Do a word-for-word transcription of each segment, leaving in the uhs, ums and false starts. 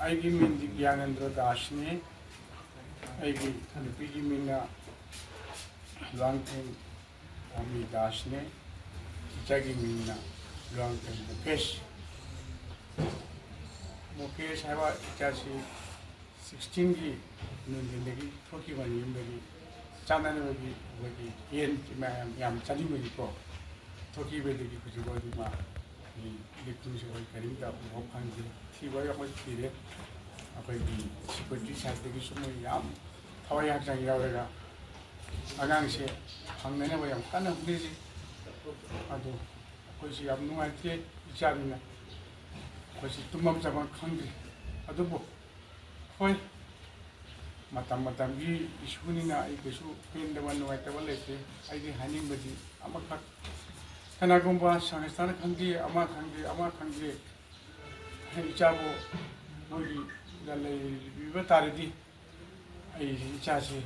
ꯑꯩꯒꯤ ꯃꯤꯡꯗꯤ ꯒ꯭ꯌꯥꯅꯦꯟꯗ꯭ꯔ ꯗꯥꯁꯅꯤ꯫ ꯑꯩꯒꯤ ꯅꯨꯄꯤꯒꯤ ꯃꯤꯡꯅ ꯂꯨꯋꯥꯡꯊꯦꯝ ꯄꯥꯝꯕꯤ ꯗꯥꯁꯅꯤ꯫ ꯏꯆꯥꯒꯤ ꯃꯤꯡꯅ ꯂꯨꯋꯥꯡꯊꯦꯝ ꯃꯨꯀꯦꯁ꯫ ꯃꯨꯀꯦꯁ ꯍꯥꯏꯕ ꯏꯆꯥꯁꯤ ꯁꯤꯛꯁꯇꯤꯟꯒꯤ ꯅꯨꯡꯊꯤꯟꯗꯒꯤ ꯊꯣꯛꯈꯤꯕꯅꯤ ꯌꯨꯝꯗꯒꯤ꯫ ꯆꯥꯅꯅꯕꯒꯤ ꯑꯩꯈꯣꯏꯒꯤ ꯌꯦꯟ ꯃꯌꯥꯝ ꯌꯥꯝ ꯆꯥꯅꯤꯡꯕꯒꯤꯀꯣ ꯊꯣꯛꯈꯤꯕꯗꯒꯤ ꯍꯧꯖꯤꯛ ꯐꯥꯎꯗꯤ ꯃꯥ ꯂꯤꯛ ꯊꯨꯝꯁꯦ ꯑꯩꯈꯣꯏ ꯀꯔꯤꯝꯇ ꯎꯕ ꯐꯪꯗꯦ꯫ ꯊꯤꯕ ꯑꯩꯈꯣꯏ ꯊꯤꯔꯦ꯫ ꯑꯩꯈꯣꯏꯒꯤ ꯁꯦꯀ꯭ꯌꯨꯔꯤꯇꯤ ꯁꯥꯏꯠꯇꯒꯤꯁꯨ ꯃꯣꯏ ꯌꯥꯝ ꯊꯋꯥꯏ ꯍꯛꯆꯥꯡ ꯌꯥꯎꯔꯒ ꯑꯉꯥꯡꯁꯦ ꯐꯪꯅꯅꯕ ꯌꯥꯝ ꯀꯟꯅ ꯍꯣꯠꯅꯔꯤ꯫ ꯑꯗꯣ ꯑꯩꯈꯣꯏꯁꯨ ꯌꯥꯝ ꯅꯨꯡꯉꯥꯏꯇꯦ, ꯏꯆꯥꯅꯤꯅ ꯑꯩꯈꯣꯏꯁꯨ ꯇꯨꯝꯐꯝ ꯆꯥꯐꯝ ꯈꯪꯗ꯭ꯔꯤ꯫ ꯑꯗꯨꯕꯨ ꯍꯣꯏ, ꯃꯇꯝ ꯃꯇꯝꯒꯤ ꯏꯁꯨꯅꯤꯅ ꯑꯩ ꯀꯩꯁꯨ ꯄꯦꯟꯗꯕ ꯅꯨꯡꯉꯥꯏꯇꯕ ꯂꯩꯇꯦ꯫ ꯑꯩꯗꯤ ꯍꯥꯏꯅꯤꯡꯕꯗꯤ ꯑꯃꯈꯛ, ꯀꯅꯥꯒꯨꯝꯕ ꯁꯪꯁꯊꯥꯟ ꯈꯪꯗꯦ, ꯑꯃ ꯈꯪꯗꯦ, ꯑꯃ ꯈꯪꯗꯦ, ꯏꯆꯥꯕꯨ ꯃꯣꯏꯒꯤꯗ ꯂꯩꯕꯤꯕ ꯇꯥꯔꯗꯤ ꯑꯩ ꯏꯆꯥꯁꯤ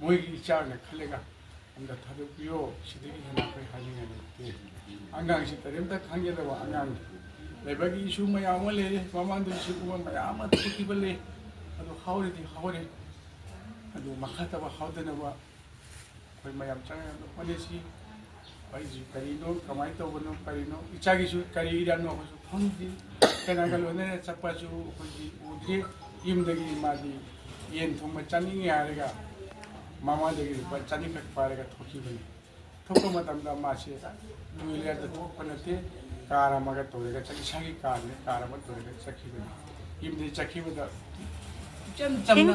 ꯃꯣꯏꯒꯤ ꯏꯆꯥ ꯑꯣꯏꯅ ꯈꯜꯂꯒ ꯑꯝꯇ ꯊꯥꯗꯣꯛꯄꯤꯌꯣ꯫ ꯁꯤꯗꯒꯤ ꯍꯦꯟꯅ ꯑꯩꯈꯣꯏ ꯍꯥꯏꯅꯤꯡꯉꯥꯏ ꯂꯩꯇꯦ꯫ ꯑꯉꯥꯡꯁꯤ ꯀꯔꯤꯝꯇ ꯈꯪꯖꯗꯕ ꯑꯉꯥꯡꯅꯤ꯫ ꯂꯩꯕꯒꯤ ꯏꯁꯨ ꯃꯌꯥꯝ ꯑꯃ ꯂꯩꯔꯦ, ꯃꯃꯥꯡꯗꯁꯨ ꯁꯤꯒꯨꯝꯕ ꯃꯌꯥꯝ ꯑꯃ ꯊꯣꯛꯈꯤꯕ ꯂꯩ꯫ ꯑꯗꯨ ꯍꯧꯔꯗꯤ ꯍꯧꯔꯦ, ꯑꯗꯨ ꯃꯈꯥ ꯇꯥꯕ ꯍꯧꯗꯅꯕ ꯑꯩꯈꯣꯏ ꯃꯌꯥꯝ ꯆꯪꯉꯒ ꯍꯣꯠꯅꯁꯤ꯫ ꯑꯩꯁꯤ ꯀꯔꯤꯅꯣ, ꯀꯃꯥꯏꯅ ꯇꯧꯕꯅꯣ, ꯀꯔꯤꯅꯣ, ꯏꯆꯥꯒꯤꯁꯨ ꯀꯔꯤ ꯏꯔꯥꯡꯅꯣ ꯑꯩꯈꯣꯏꯁꯨ ꯈꯪꯗꯦ꯫ ꯀꯅꯥꯒ ꯂꯣꯏꯅꯅ ꯆꯠꯄꯁꯨ ꯑꯩꯈꯣꯏꯗꯤ ꯎꯗ꯭ꯔꯤ꯫ ꯌꯨꯝꯗꯒꯤ ꯃꯥꯗꯤ ꯌꯦꯟ ꯊꯣꯡꯕ ꯆꯥꯅꯤꯡꯉꯦ ꯍꯥꯏꯔꯒ ꯃꯃꯥꯗꯒꯤ ꯂꯨꯄꯥ ꯆꯅꯤꯈꯛ ꯄꯥꯏꯔꯒ ꯊꯣꯛꯈꯤꯕꯅꯤ꯫ ꯊꯣꯛꯄ ꯃꯇꯝꯗ ꯃꯥꯁꯦ ꯇꯨ ꯋꯤꯂꯔꯗ ꯊꯣꯛꯄ ꯅꯠꯇꯦ, ꯀꯥꯔ ꯑꯃꯒ ꯇꯧꯔꯒ ꯆꯠ-, ꯏꯁꯥꯒꯤ ꯀꯥꯔꯅꯦ, ꯀꯥꯔ ꯑꯃ ꯇꯧꯔꯒ ꯆꯠꯈꯤꯕꯅꯤ꯫ ꯌꯨꯝꯗꯒꯤ ꯆꯠꯈꯤꯕꯗ ꯏꯆꯝ ꯆꯝꯅ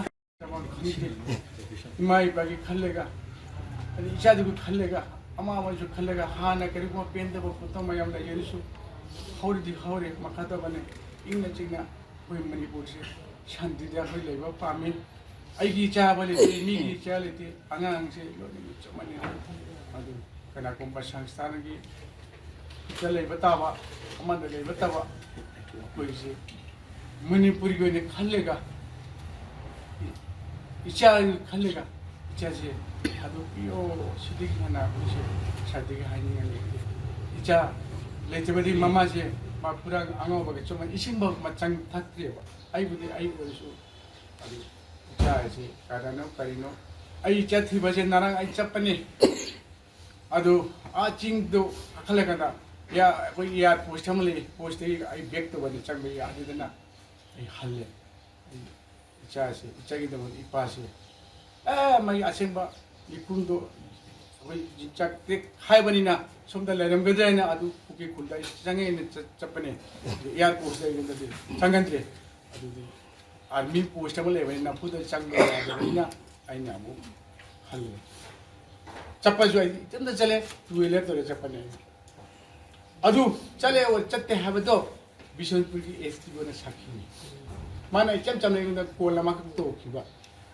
ꯏꯃꯥ ꯏꯄꯥꯒꯤ ꯈꯜꯂꯒ, ꯑꯗꯩ ꯏꯆꯥꯗꯨꯒꯤ ꯈꯜꯂꯒ, ꯑꯃ ꯑꯃꯁꯨ ꯈꯜꯂꯒ, ꯍꯥꯟꯅ ꯀꯔꯤꯒꯨꯝꯕ ꯄꯦꯟꯗꯕ ꯈꯣꯠꯇꯕ ꯃꯌꯥꯝ ꯂꯩꯖꯔꯁꯨ, ꯍꯧꯔꯗꯤ ꯍꯧꯔꯦ, ꯃꯈꯥ ꯇꯥꯕꯅꯦ, ꯏꯪꯅ ꯆꯤꯛꯅ ꯑꯩꯈꯣꯏ ꯃꯅꯤꯄꯨꯔꯁꯦ ꯁꯥꯟꯇꯤꯗ ꯑꯩꯈꯣꯏ ꯂꯩꯕ ꯄꯥꯝꯃꯤ꯫ ꯑꯩꯒꯤ ꯏꯆꯥ ꯍꯥꯏꯕ ꯂꯩꯇꯦ, ꯃꯤꯒꯤ ꯏꯆꯥ ꯂꯩꯇꯦ, ꯑꯉꯥꯡꯁꯦ ꯂꯣꯏꯅꯃꯛ ꯆꯞ ꯃꯥꯟꯅꯩ꯫ ꯑꯗꯨ ꯀꯅꯥꯒꯨꯝꯕ ꯁꯪꯁꯊꯥꯟꯒꯤ ꯗ ꯂꯩꯕ ꯇꯥꯕ, ꯑꯃꯗ ꯂꯩꯕ ꯇꯥꯕ, ꯑꯩꯈꯣꯏꯁꯦ ꯃꯅꯤꯄꯨꯔꯒꯤ ꯑꯣꯏꯅ ꯈꯜꯂꯒ, ꯏꯆꯥꯒꯤ ꯈꯜꯂꯒ, ꯏꯆꯥꯁꯦ ꯊꯥꯗꯣꯛꯄꯤꯌꯣ꯫ ꯁꯤꯗꯒꯤ ꯍꯦꯟꯅ ꯑꯩꯈꯣꯏꯁꯦ ꯁꯥꯏꯗꯒꯤ ꯍꯥꯏꯅꯤꯡꯉꯥꯏ ꯂꯩꯇꯦ꯫ ꯏꯆꯥ ꯂꯩꯇꯕꯗꯤ ꯃꯃꯥꯁꯦ ꯈꯨꯔꯥꯡ ꯑꯉꯧꯕꯒꯤ ꯆꯨꯝꯅ ꯏꯁꯤꯡꯐꯥꯎ ꯃꯆꯪ ꯊꯛꯇ꯭ꯔꯦꯕ꯫ ꯑꯩꯕꯨꯗꯤ ꯑꯩ ꯑꯣꯏꯔꯁꯨ ꯑꯗꯨ ꯏꯆꯥ ꯍꯥꯏꯁꯤ ꯀꯗꯥꯏꯅꯣ ꯀꯔꯤꯅꯣ, ꯑꯩ ꯆꯠꯈꯤꯕꯁꯦ ꯉꯔꯥꯡ ꯑꯩ ꯆꯠꯄꯅꯤ꯫ ꯑꯗꯨ ꯑꯥ ꯆꯤꯡꯗꯨ ꯀꯥꯈꯠꯂꯀꯥꯟꯗ ꯌꯥ-, ꯑꯩꯈꯣꯏ ꯏꯌꯥꯔ ꯄꯣꯁ ꯑꯃ ꯂꯩ, ꯄꯣꯁꯇꯒꯤ ꯑꯩ ꯕꯦꯛ ꯇꯧꯕꯅꯤ ꯆꯪꯕ ꯌꯥꯗꯦꯗꯅ ꯑꯩ ꯍꯜꯂꯦ꯫ ꯑꯩ ꯏꯆꯥꯁꯦ, ꯏꯆꯥꯒꯤꯗꯃꯛ ꯏꯄꯥꯁꯦ, ꯑꯦ, ꯃꯥꯒꯤ ꯑꯁꯦꯡꯕ ꯃꯤꯄꯨꯝꯗꯣ ꯑꯩꯈꯣꯏ ꯖꯤꯛꯆꯥꯛ ꯇꯦꯛ ꯍꯥꯏꯕꯅꯤꯅ ꯁꯣꯝꯗ ꯂꯩꯔꯝꯒꯗ꯭ꯔꯥ ꯍꯥꯏꯅ ꯑꯗꯨ ꯀꯨꯀꯤ ꯈꯨꯜꯗ ꯑꯩ ꯆꯪꯉꯦꯅ ꯆꯠ-, ꯆꯠꯄꯅꯦ꯫ ꯑꯗꯨ ꯏꯌꯥꯔ ꯄꯣꯁꯇ ꯑꯩꯉꯣꯟꯗꯗꯤ ꯆꯪꯍꯟꯗ꯭ꯔꯦ꯫ ꯑꯗꯨꯗꯤ ꯑꯥꯔꯃꯤ ꯄꯣꯁ ꯑꯃ ꯂꯩꯕꯅꯤꯅ ꯅꯝꯐꯨꯗ ꯆꯪꯕ ꯌꯥꯗꯕꯅꯤꯅ ꯑꯩꯅ ꯑꯃꯨꯛ ꯍꯜꯂꯦ꯫ ꯆꯠꯄꯁꯨ ꯑꯩ ꯏꯊꯟꯇ ꯆꯠꯂꯦ, ꯇꯨ ꯋꯤꯂꯔ ꯇꯧꯔ ꯆꯠꯄꯅꯦ ꯑꯩ꯫ ꯑꯗꯨ ꯆꯠꯂꯦ ꯑꯣꯔ ꯆꯠꯇꯦ ꯍꯥꯏꯕꯗꯣ ꯕꯤꯁꯅꯨꯄꯨꯔꯒꯤ ꯑꯦꯁ ꯗꯤ ꯑꯣꯅ ꯁꯥꯈꯤꯅꯤ꯫ ꯃꯥꯅ ꯏꯆꯝ ꯆꯝꯅ ꯑꯩꯉꯣꯟꯗ ꯀꯣꯜ ꯑꯃꯈꯛ ꯇꯧꯈꯤꯕ꯫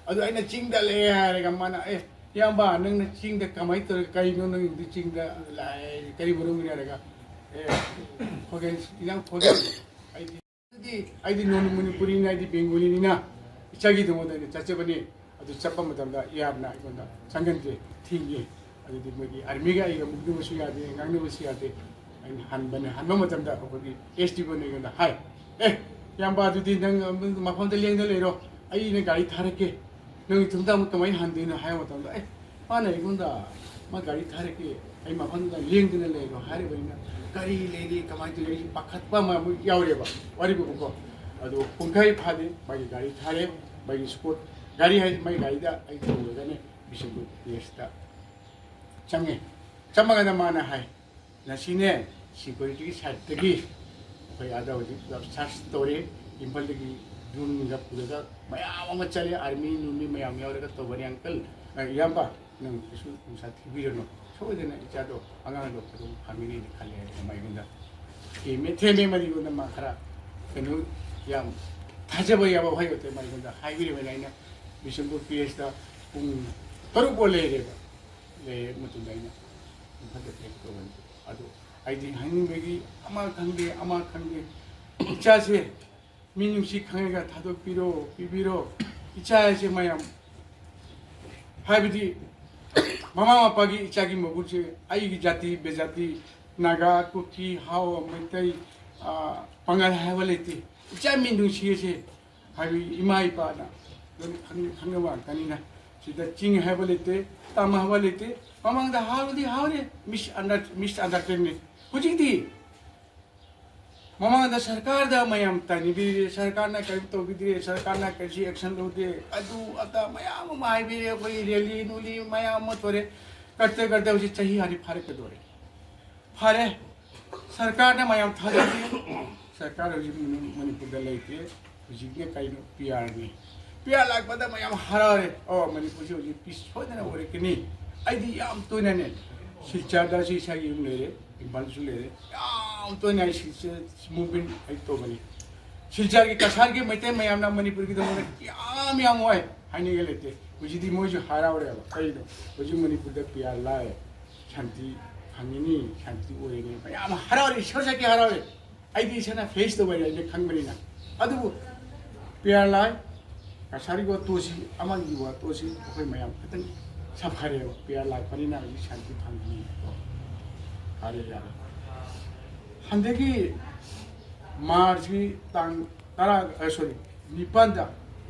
ꯑꯗꯨ ꯑꯩꯅ ꯆꯤꯡꯗ ꯂꯩ ꯍꯥꯏꯔꯒ ꯃꯥꯅ, "ꯑꯦ, ꯏꯌꯥꯝꯕ, ꯅꯪꯅ ꯆꯤꯡꯗ ꯀꯃꯥꯏꯅ ꯇꯧꯔꯒ, ꯀꯔꯤꯅꯣ ꯅꯪꯗꯤ ꯆꯤꯡꯗ ꯂꯥꯛꯑꯦ, ꯀꯔꯤ ꯃꯔꯝꯒꯤꯅꯣ?" ꯍꯥꯏꯔꯒ, "ꯑꯦ, ꯈꯣꯒꯦꯟ, ꯏꯅꯥꯎ ꯈꯣꯒꯦꯟ, ꯑꯩꯗꯤ, ꯑꯗꯨꯗꯤ ꯑꯩꯗꯤ ꯅꯣꯟ ꯃꯅꯤꯄꯨꯔꯤꯅꯤ, ꯑꯩꯗꯤ ꯕꯦꯡꯒꯣꯂꯤꯅꯤꯅ ꯏꯆꯥꯒꯤꯗꯃꯛꯇ ꯑꯩꯅ ꯆꯠꯆꯕꯅꯤ꯫ ꯑꯗꯨ ꯆꯠꯄ ꯃꯇꯝꯗ ꯏꯌꯥꯝꯕꯅ ꯑꯩꯉꯣꯟꯗ ꯆꯪꯍꯟꯗꯦ, ꯊꯤꯡꯉꯤ꯫ ꯑꯗꯨꯗꯤ ꯃꯣꯏꯒꯤ ꯑꯥꯔꯃꯤꯒ ꯑꯩꯒ ꯃꯨꯛꯅꯕꯁꯨ ꯌꯥꯗꯦ, ꯉꯥꯡꯅꯕꯁꯨ ꯌꯥꯗꯦ꯫ ꯑꯩꯅ ꯍꯟꯕꯅꯦ, ꯍꯟꯕ ꯃꯇꯝꯗ ꯑꯩꯈꯣꯏꯒꯤ ꯑꯦꯁ ꯗꯤ ꯑꯣꯅ ꯑꯩꯉꯣꯟꯗ ꯍꯥꯏ, "ꯑꯦ, ꯏꯌꯥꯝꯕ, ꯑꯗꯨꯗꯤ ꯅꯪ ꯃꯐꯝꯗ ꯂꯦꯡꯗ ꯂꯩꯔꯣ, ꯑꯩꯅ ꯒꯥꯔꯤ ꯊꯥꯔꯛꯀꯦ, ꯅꯪ ꯏꯊꯟꯇ ꯑꯃꯨꯛ ꯀꯃꯥꯏꯅ ꯍꯟꯗꯣꯏꯅꯣ?" ꯍꯥꯏꯕ ꯃꯇꯝꯗ, "ꯑꯦ, ꯃꯥꯅ ꯑꯩꯉꯣꯟꯗ ꯃꯥ ꯒꯥꯔꯤ ꯊꯥꯔꯛꯀꯦ, ꯑꯩ ꯃꯐꯝꯗꯨꯗ ꯂꯦꯡꯗꯅ ꯂꯩꯔꯣ" ꯍꯥꯏꯔꯤꯕꯅꯤꯅ, ꯀꯔꯤ ꯂꯩꯔꯤ, ꯀꯃꯥꯏꯅ ꯇꯧꯔꯤ, ꯑꯩꯁꯨ ꯄꯥꯈꯠꯄ ꯑꯃ ꯑꯃꯨꯛ ꯌꯥꯎꯔꯦꯕ, ꯋꯥꯔꯤꯕꯨꯀꯣ꯫ ꯑꯗꯣ ꯄꯨꯡꯈꯥꯏ ꯐꯥꯗꯦ, ꯃꯥꯒꯤ ꯒꯥꯔꯤ ꯊꯥꯔꯦ, ꯃꯥꯒꯤ ꯁ꯭ꯀꯣꯠ ꯒꯥꯔꯤ ꯍꯥꯏ, ꯃꯥꯒꯤ ꯒꯥꯔꯤꯗ ꯑꯩ ꯇꯣꯡꯉꯒꯅꯦ ꯕꯤꯁꯦꯝꯄꯨꯔ ꯄꯤ ꯑꯦꯁꯇ ꯆꯪꯉꯦ꯫ ꯆꯪꯉꯒꯅ ꯃꯥꯅ ꯍꯥꯏ, "ꯉꯁꯤꯅꯦ, ꯁꯦꯀ꯭ꯌꯨꯔꯤꯇꯤꯒꯤ ꯁꯥꯏꯠꯇꯒꯤ ꯑꯩꯈꯣꯏ ꯑꯥꯗ ꯍꯧꯖꯤꯛ ꯄꯨꯂꯞ ꯁꯥꯔꯆ ꯇꯧꯔꯦ, ꯏꯝꯐꯥꯜꯗꯒꯤ ꯗ꯭ꯔꯣꯟꯒ ꯄꯨꯔꯒ ꯃꯌꯥꯝ ꯑꯃ ꯆꯠꯂꯦ, ꯑꯥꯔꯃꯤ ꯅꯨꯃꯤ ꯃꯌꯥꯝ ꯌꯥꯎꯔꯒ ꯇꯧꯕꯅꯤ ꯑꯪꯀꯜ, ꯑ, ꯏꯌꯥꯝꯕ, ꯅꯪ ꯀꯩꯁꯨ ꯅꯨꯡꯁꯥ ꯊꯤꯕꯤꯔꯅꯨ, ꯁꯣꯏꯗꯅ ꯏꯆꯥꯗꯣ ꯑꯉꯥꯡꯗꯣ ꯑꯗꯨꯝ ꯐꯪꯒꯅꯤꯅ ꯈꯜꯂꯦ" ꯍꯥꯏꯔꯒ ꯃꯥꯏꯉꯣꯟꯗ ꯊꯦꯝꯃꯦ, ꯊꯦꯝꯃꯦ, ꯃꯔꯤꯉꯣꯟꯗ ꯃꯥ ꯈꯔ ꯀꯩꯅꯣ ꯌꯥꯝ ꯊꯥꯖꯕ ꯌꯥꯕ ꯋꯥꯍꯩ ꯋꯥꯇ ꯃꯥꯏꯉꯣꯟꯗ ꯍꯥꯏꯕꯤꯔꯕꯅꯤꯅ ꯑꯩꯅ ꯕꯤꯁꯦꯝꯄꯨꯔ ꯄꯤ ꯑꯦꯁꯇ ꯄꯨꯡ ꯇꯔꯨꯛ ꯐꯥꯎ ꯂꯩꯔꯦꯕ꯫ ꯂꯩꯔꯕ ꯃꯇꯨꯡꯗ ꯑꯩꯅ ꯏꯝꯐꯥꯜꯗ ꯇ꯭ꯔꯦꯛ ꯇꯧꯕꯅꯤ꯫ ꯑꯗꯨ ꯑꯩꯗꯤ ꯍꯥꯏꯅꯤꯡꯕꯒꯤ ꯑꯃ ꯈꯪꯗꯦ, ꯑꯃ ꯈꯪꯗꯦ, ꯏꯆꯥꯁꯦ ꯃꯤꯅꯨꯡꯁꯤ ꯈꯪꯉꯒ ꯊꯥꯗꯣꯛꯄꯤꯔꯣ, ꯄꯤꯕꯤꯔꯣ꯫ ꯏꯆꯥ ꯍꯥꯏꯁꯦ ꯃꯌꯥꯝ, ꯍꯥꯏꯕꯗꯤ ꯃꯃꯥ ꯃꯄꯥꯒꯤ ꯏꯆꯥꯒꯤ ꯃꯒꯨꯟꯁꯦ ꯑꯩꯒꯤ ꯖꯥꯇꯤ, ꯕꯦꯖꯥꯇꯤ, ꯅꯥꯒꯥ, ꯀꯨꯀꯤ, ꯍꯥꯎ, ꯃꯩꯇꯩ, ꯄꯥꯉꯜ ꯍꯥꯏꯕ ꯂꯩꯇꯦ꯫ ꯏꯆꯥ ꯃꯤ ꯅꯨꯡꯁꯤꯔꯁꯦ ꯍꯥꯏꯕ ꯏꯃꯥ ꯏꯄꯥꯅ ꯂꯣꯏꯅ ꯈꯪ- ꯈꯪꯅꯕ ꯉꯥꯛꯇꯅꯤꯅ, ꯁꯤꯗ ꯆꯤꯡ ꯍꯥꯏꯕ ꯂꯩꯇꯦ, ꯇꯝ ꯍꯥꯏꯕ ꯂꯩꯇꯦ꯫ ꯃꯃꯥꯡꯗ ꯍꯥꯎꯔꯗꯤ ꯍꯥꯎꯔꯦ, ꯃꯤꯁ ꯑꯟꯗꯔ ꯃꯤꯁ ꯑꯟꯗꯔꯁꯇꯦꯟꯗꯤꯡ꯫ ꯍꯧꯖꯤꯛꯇꯤ ꯃꯃꯥꯡꯗ ꯁꯔꯀꯥꯔꯗ ꯃꯌꯥꯝ ꯇꯥꯏꯅꯕꯤꯔꯦ, ꯁꯔꯀꯥꯔꯅ ꯀꯔꯤꯝ ꯇꯧꯕꯤꯗ꯭ꯔꯦ, ꯁꯔꯀꯥꯔꯅ ꯀꯔꯤꯁꯨ ꯑꯦꯛꯁꯟ ꯂꯧꯗꯦ꯫ ꯑꯗꯨ ꯑꯗꯥ ꯃꯌꯥꯝ ꯑꯃ ꯍꯥꯏꯕꯤꯔꯦ, ꯑꯩꯈꯣꯏ ꯔꯦꯂꯤ ꯅꯨꯂꯤ ꯃꯌꯥꯝ ꯑꯃ ꯇꯧꯔꯦ꯫ ꯀꯔꯇ ꯀꯔꯇ ꯍꯧꯖꯤꯛ ꯆꯍꯤ ꯑꯅꯤ ꯐꯥꯔꯛꯀꯗꯧꯔꯦ꯫ ꯐꯔꯦ, ꯁꯔꯀꯥꯔꯅ ꯃꯌꯥꯝ ꯊꯥꯖꯗꯦ꯫ ꯁꯔꯀꯥꯔ ꯍꯧꯖꯤꯛ ꯃꯅꯤ- ꯃꯅꯤꯄꯨꯔꯗ ꯂꯩꯇꯦ꯫ ꯍꯧꯖꯤꯛꯅ ꯀꯩꯅꯣ? ꯄꯤ ꯑꯥꯔꯅꯤ꯫ ꯄꯤ ꯑꯥꯔ ꯂꯥꯛꯄꯗ ꯃꯌꯥꯝ ꯍꯔꯥꯎꯔꯦ꯫ ꯑꯣ, ꯃꯅꯤꯄꯨꯔꯁꯤ ꯍꯧꯖꯤꯛ ꯄꯤꯁ ꯁꯣꯏꯗꯅ ꯑꯣꯏꯔꯛꯀꯅꯤ꯫ ꯑꯩꯗꯤ ꯌꯥꯝ ꯇꯣꯏꯅꯅꯦ, ꯁꯤꯜꯆꯔꯗꯁꯨ ꯏꯁꯥꯒꯤ ꯌꯨꯝ ꯂꯩꯔꯦ, ꯏꯝꯐꯥꯜꯁꯨ ꯂꯩꯔꯦ, ꯌꯥꯝ ꯇꯣꯏꯅ ꯑꯩ ꯁꯤꯜꯆꯔ ꯃꯨꯚꯃꯦꯟ ꯑꯩ ꯇꯧꯕꯅꯤ꯫ ꯁꯤꯜꯆꯔꯒꯤ ꯀꯁꯥꯔꯒꯤ ꯃꯩꯇꯩ ꯃꯌꯥꯝꯅ ꯃꯅꯤꯄꯨꯔꯒꯤꯗꯃꯛꯇ ꯌꯥꯝ ꯌꯥꯝ ꯋꯥꯏ, ꯍꯥꯏꯅꯤꯡꯉꯥꯏ ꯂꯩꯇꯦ꯫ ꯍꯧꯖꯤꯛꯇꯤ ꯃꯣꯏꯁꯨ ꯍꯔꯥꯎꯔꯦꯕ꯫ ꯀꯩꯅꯣ? ꯍꯧꯖꯤꯛ ꯃꯅꯤꯄꯨꯔꯗ ꯄꯤ ꯑꯥꯔ ꯂꯥꯛꯑꯦ, ꯁꯥꯟꯇꯤ ꯐꯪꯉꯤꯅꯤ, ꯁꯥꯟꯇꯤ ꯑꯣꯏꯔꯅꯤ꯫ ꯃꯌꯥꯝ ꯍꯔꯥꯎꯔꯦ, ꯏꯁꯣꯔ ꯁꯛꯀꯤ ꯍꯔꯥꯎꯔꯦ꯫ ꯑꯩꯗꯤ ꯏꯁꯥꯅ ꯐꯦꯁ ꯇꯧꯕꯅꯤ, ꯑꯩꯗꯤ ꯈꯪꯕꯅꯤꯅ꯫ ꯑꯗꯨꯕꯨ ꯄꯤ ꯑꯥꯔ ꯂꯥꯏ, ꯀꯁꯥꯔꯒꯤ ꯋꯥꯇꯣꯁꯤ, ꯑꯃꯒꯤ ꯋꯥꯇꯣꯁꯤ ꯑꯩꯈꯣꯏ ꯃꯌꯥꯝ ꯈꯤꯇꯪ ꯁꯥꯐꯔꯦꯕ꯫ ꯄꯤ ꯑꯥꯔ ꯂꯥꯛꯄꯅꯤꯅ ꯍꯧꯖꯤꯛ ꯁꯥꯟꯇꯤ ꯐꯪꯉꯤꯅꯤꯀꯣ꯫ ꯐꯔꯦ, ꯌꯥꯔꯦ꯫ ꯍꯟꯗꯛꯀꯤ ꯃꯥꯔꯆꯀꯤ ꯇꯥꯡ ꯇꯔꯥ, ꯑ, ꯁꯣꯔꯤ, ꯅꯤꯄꯥꯟꯗ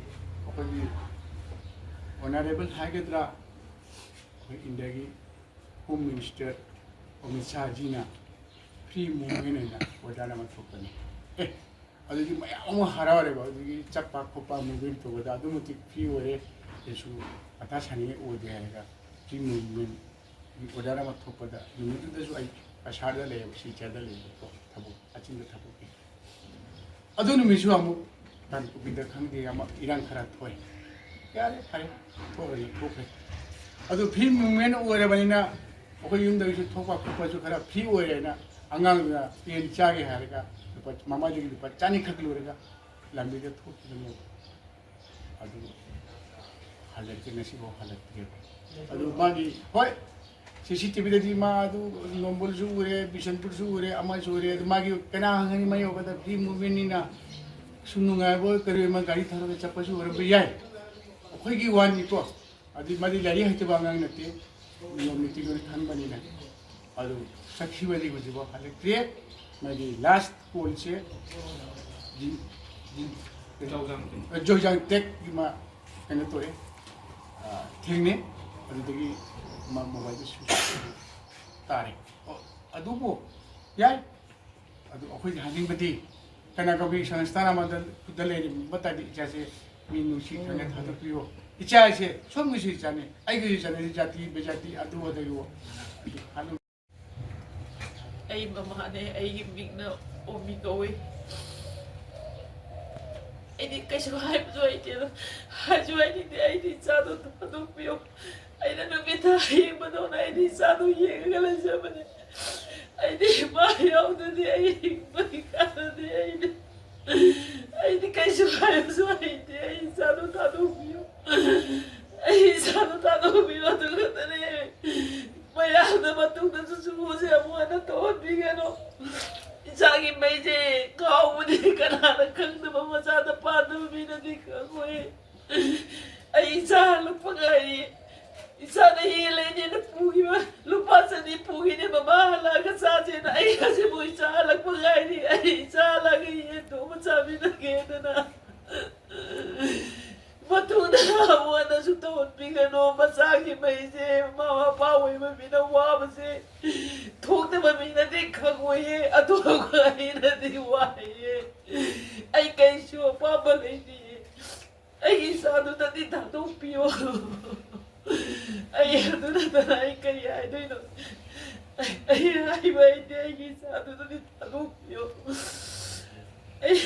ꯑꯩꯈꯣꯏꯒꯤ ꯑꯣꯅꯔꯦꯕꯜ ꯍꯥꯏꯒꯗ꯭ꯔꯥ, ꯑꯩꯈꯣꯏ ꯏꯟꯗꯤꯌꯥꯒꯤ ꯍꯣꯝ ꯃꯤꯅꯤꯁꯇꯔ ꯑꯃꯤꯠ ꯁꯥꯍꯖꯤꯅ ꯐ꯭ꯔꯤ ꯃꯨꯚꯃꯦꯟ ꯍꯥꯏꯅ ꯑꯣꯔꯗꯔ ꯑꯃ ꯊꯣꯛꯄꯅꯤ꯫ ꯑꯦ, ꯑꯗꯨꯗꯤ ꯃꯌꯥꯝ ꯑꯃ ꯍꯔꯥꯎꯔꯦꯕ꯫ ꯑꯗꯨꯒꯤ ꯆꯠꯄ ꯈꯣꯠꯄ ꯃꯨꯚꯃꯦꯟ ꯇꯧꯕꯗ ꯑꯗꯨꯛ ꯃꯇꯤꯛ ꯐ꯭ꯔꯤ ꯑꯣꯏꯔꯦ, ꯀꯩꯁꯨ ꯃꯊꯥ ꯁꯥꯅꯤꯡꯉꯥꯏ ꯑꯣꯏꯗꯦ ꯍꯥꯏꯔꯒ ꯐ꯭ꯔꯤ ꯃꯨꯚꯃꯦꯟꯒꯤ ꯑꯣꯔꯗꯔ ꯑꯃ ꯊꯣꯛꯄꯗ ꯅꯨꯃꯤꯠꯇꯨꯗꯁꯨ ꯑꯩ ꯀꯁꯥꯔꯗ ꯂꯩꯌꯦꯕ, ꯁꯤꯜꯆꯔꯗ ꯂꯩꯌꯦꯕꯀꯣ, ꯊꯕꯛ ꯑꯆꯤꯟꯕ ꯊꯕꯛꯀꯤ꯫ ꯑꯗꯨ ꯅꯨꯃꯤꯠꯁꯨ ꯑꯃꯨꯛ ꯀꯥꯡꯄꯣꯛꯄꯤꯗ ꯈꯪꯗꯦ ꯑꯃ ꯏꯔꯥꯡ ꯈꯔ ꯊꯣꯛꯑꯦ꯫ ꯌꯥꯔꯦ, ꯐꯔꯦ, ꯊꯣꯛꯈ꯭ꯔꯦ, ꯊꯣꯛꯈ꯭ꯔꯦ꯫ ꯑꯗꯨ ꯐ꯭ꯔꯤ ꯃꯨꯚꯃꯦꯟ ꯑꯣꯏꯔꯕꯅꯤꯅ ꯑꯩꯈꯣꯏ ꯌꯨꯝꯗꯒꯤꯁꯨ ꯊꯣꯛꯄ ꯈꯣꯠꯄꯁꯨ ꯈꯔ ꯐ꯭ꯔꯤ ꯑꯣꯏꯔꯦꯅ, ꯑꯉꯥꯡꯗꯨꯅ ꯌꯦꯟ ꯆꯥꯒꯦ ꯍꯥꯏꯔꯒ ꯂꯨꯄꯥ, ꯃꯃꯥꯏꯗꯒꯤ ꯂꯨꯄꯥ ꯆꯅꯤꯈꯛ ꯂꯣꯏꯔꯒ ꯂꯝꯕꯤꯗ ꯊꯣꯛꯈꯤꯕꯅꯦꯕ꯫ ꯑꯗꯨ ꯍꯜꯂꯛꯇꯦ, ꯉꯁꯤꯐꯥꯎ ꯍꯜꯂꯛꯇ꯭ꯔꯦꯕ꯫ ꯑꯗꯨ ꯃꯥꯒꯤ, ꯍꯣꯏ, ꯁꯤ ꯁꯤ ꯇꯤ ꯚꯤꯗꯗꯤ ꯃꯥ ꯑꯗꯨ ꯅꯝꯕꯣꯜꯁꯨ ꯎꯔꯦ, ꯕꯤꯁꯦꯝꯄꯨꯔꯁꯨ ꯎꯔꯦ, ꯑꯃꯁꯨ ꯎꯔꯦ꯫ ꯑꯗꯨ ꯃꯥꯒꯤ ꯀꯅꯥ ꯈꯪꯒꯅꯤ, ꯃꯥ ꯌꯧꯕꯗ ꯐ꯭ꯔꯤ ꯃꯨꯚꯃꯦꯟꯅꯤꯅ ꯁꯨꯝ ꯅꯨꯡꯉꯥꯏꯕ ꯑꯣꯏ ꯀꯔꯤ ꯑꯣꯏ, ꯃꯥ ꯒꯥꯔꯤ ꯊꯧꯔꯒ ꯆꯠꯄꯁꯨ ꯑꯣꯏꯔꯝꯕ ꯌꯥꯏ꯫ ꯑꯩꯈꯣꯏꯒꯤ ꯋꯥꯅꯤꯀꯣ꯫ ꯑꯗꯨ ꯃꯥꯗꯤ ꯂꯥꯏꯔꯤꯛ ꯍꯩꯇꯕ ꯑꯉꯥꯡ ꯅꯠꯇꯦ, ꯅꯤꯌꯣꯝ ꯅꯤꯇꯤ ꯂꯣꯏ ꯈꯪꯕꯅꯤꯅ꯫ ꯑꯗꯨ ꯆꯠꯈꯤꯕꯗꯤ ꯍꯧꯖꯤꯛꯐꯥꯎ ꯍꯜꯂꯛꯇ꯭ꯔꯤ꯫ ꯃꯥꯒꯤ ꯂꯥꯁ ꯀꯣꯜꯁꯦ ꯖꯤ-, ꯖꯤ-, ꯖꯣꯏꯖꯥꯡ ꯇꯦꯛꯀꯤ ꯃꯥ ꯀꯩꯅꯣ ꯇꯧꯔꯦ, ꯑ, ꯊꯦꯡꯅꯩ꯫ ꯑꯗꯨꯗꯒꯤ ꯃꯥ ꯃꯣꯕꯥꯏꯜꯗ ꯁ꯭ꯋꯤꯆ ꯇꯥꯔꯦ꯫ ꯑꯣ, ꯑꯗꯨꯕꯨ ꯌꯥꯏ꯫ ꯑꯗꯨ ꯑꯩꯈꯣꯏꯅ ꯍꯥꯏꯅꯤꯡꯕꯗꯤ ꯀꯅꯥꯒꯨꯝꯕꯤ ꯁꯪꯁꯊꯥꯟ ꯑꯃꯗ ꯈꯨꯗ ꯂꯩꯔꯤꯕ ꯇꯥꯔꯗꯤ ꯏꯆꯥꯁꯦ ꯃꯤ ꯅꯨꯡꯁꯤ ꯈꯪꯅ ꯊꯥꯗꯣꯛꯄꯤꯌꯨ꯫ ꯏꯆꯥꯁꯦ ꯁꯣꯝꯒꯤꯁꯨ ꯏꯆꯥꯅꯤ, ꯑꯩꯒꯤꯁꯨ ꯏꯆꯥꯅꯤ, ꯖꯥꯇꯤ ꯕꯦꯖꯥꯇꯤ ꯑꯗꯨ ꯑꯗꯥꯒꯤ ꯋꯥ-, ꯑꯗꯨ ꯍꯥꯏꯅꯤꯡ-, ꯑꯩ ꯃꯃꯥꯅꯦ, ꯑꯩꯒꯤ ꯃꯤꯡꯅ ꯑꯣꯃꯤ ꯀꯧꯏ꯫ ꯑꯩꯗꯤ ꯀꯩꯁꯨ ꯍꯥꯏꯕꯁꯨ ꯍꯩꯇꯦꯗ, ꯍꯥꯏꯁꯨ ꯍꯥꯏꯅꯤꯡꯗꯦ꯫ ꯑꯩꯗꯤ ꯏꯆꯥꯗꯣ ꯊꯥꯗꯣꯛꯄꯤꯌꯣ꯫ ꯑꯩꯅ ꯅꯨꯃꯤꯠ ꯇꯥ ꯌꯦꯡꯕꯗꯧꯅ ꯑꯩꯗꯤ ꯏꯆꯥꯗꯣ ꯌꯦꯡꯉꯒ ꯂꯩꯖꯕꯅꯦ꯫ ꯑꯩꯗꯤ ꯏꯃꯥ ꯌꯥꯎꯗ꯭ꯔꯗꯤ ꯑꯩ ꯍꯤꯡꯕꯒꯤ ꯀꯥꯟꯅꯗꯦ꯫ ꯑꯩꯗꯤ, ꯑꯩꯗꯤ ꯀꯩꯁꯨ ꯍꯥꯏꯕꯁꯨ ꯍꯩꯇꯦ꯫ ꯑꯩ ꯏꯆꯥꯗꯣ ꯊꯥꯗꯣꯛꯄꯤꯌꯨ꯫ ꯑꯩ ꯏꯆꯥꯗꯣ ꯊꯥꯗꯣꯛꯄꯤꯌꯨ꯫ ꯑꯗꯨ ꯈꯛꯇꯅꯦ꯫ ꯃꯌꯥꯝꯅ ꯃꯇꯨꯡꯗꯁꯨ ꯁꯤꯒꯨꯝꯕꯁꯦ ꯑꯃꯨꯛ ꯍꯟꯅ ꯇꯧꯍꯟꯕꯤꯒꯅꯨ꯫ ꯏꯆꯥꯒꯤ ꯃꯩꯁꯦ ꯀꯥꯎꯕꯅꯤ꯫ ꯀꯅꯥꯅ ꯈꯪꯗꯕ, ꯃꯆꯥꯗ ꯄꯥꯟꯗꯕ ꯃꯤꯅꯗꯤ ꯈꯪꯉꯣꯏ꯫ ꯑꯩ ꯏꯆꯥ ꯍꯜꯂꯛꯄ ꯉꯥꯏꯔꯤ꯫ ꯏꯆꯥꯅ ꯍꯦꯜꯂꯦꯅꯦꯅ ꯄꯨꯈꯤꯕ ꯂꯨꯄꯥ ꯆꯅꯤ ꯄꯨꯈꯤꯅꯦ, ꯃꯃꯥ ꯍꯜꯂꯛꯑꯒ ꯆꯥꯁꯦꯅ꯫ ꯑꯩ ꯍꯧꯖꯤꯛꯐꯥꯎ ꯏꯆꯥ ꯍꯜꯂꯛꯄ ꯉꯥꯏꯔꯤ꯫ ꯑꯩ ꯏꯆꯥ ꯍꯜꯂꯛꯑꯒ ꯌꯦꯟ ꯊꯣꯡꯕ ꯆꯥꯃꯤꯟꯅꯒꯦꯗꯅ꯫ ꯃꯇꯨꯡꯗ ꯑꯃꯨꯛ ꯍꯟꯅꯁꯨ ꯇꯧꯍꯟꯕꯤꯒꯅꯨ꯫ ꯃꯆꯥꯒꯤ ꯃꯩꯁꯦ ꯃꯃꯥ ꯃꯄꯥ ꯑꯣꯏꯕ ꯃꯤꯅ ꯋꯥꯕꯁꯦ ꯊꯣꯛꯇꯕ ꯃꯤꯅꯗꯤ ꯈꯪꯉꯣꯏꯌꯦ, ꯑꯗꯨꯒ ꯑꯩꯅꯗꯤ ꯋꯥꯏꯌꯦ꯫ ꯑꯩ ꯀꯩꯁꯨ ꯑꯄꯥꯝꯕ ꯂꯩꯇꯤꯌꯦ꯫ ꯑꯩꯒꯤ ꯏꯆꯥꯗꯨꯗꯗꯤ ꯊꯥꯗꯣꯛꯄꯤꯌꯣ꯫ ꯑꯩ ꯑꯗꯨ ꯅꯠꯇꯅ ꯑꯩ ꯀꯔꯤ ꯍꯥꯏꯗꯣꯏꯅꯣ? ꯑꯩ ꯍꯥꯏꯕ ꯍꯩꯇꯦ꯫ ꯑꯩꯒꯤ ꯏꯆꯥꯗꯨꯗꯗꯤ ꯊꯥꯗꯣꯛꯄꯤꯌꯣ꯫ ꯑꯩ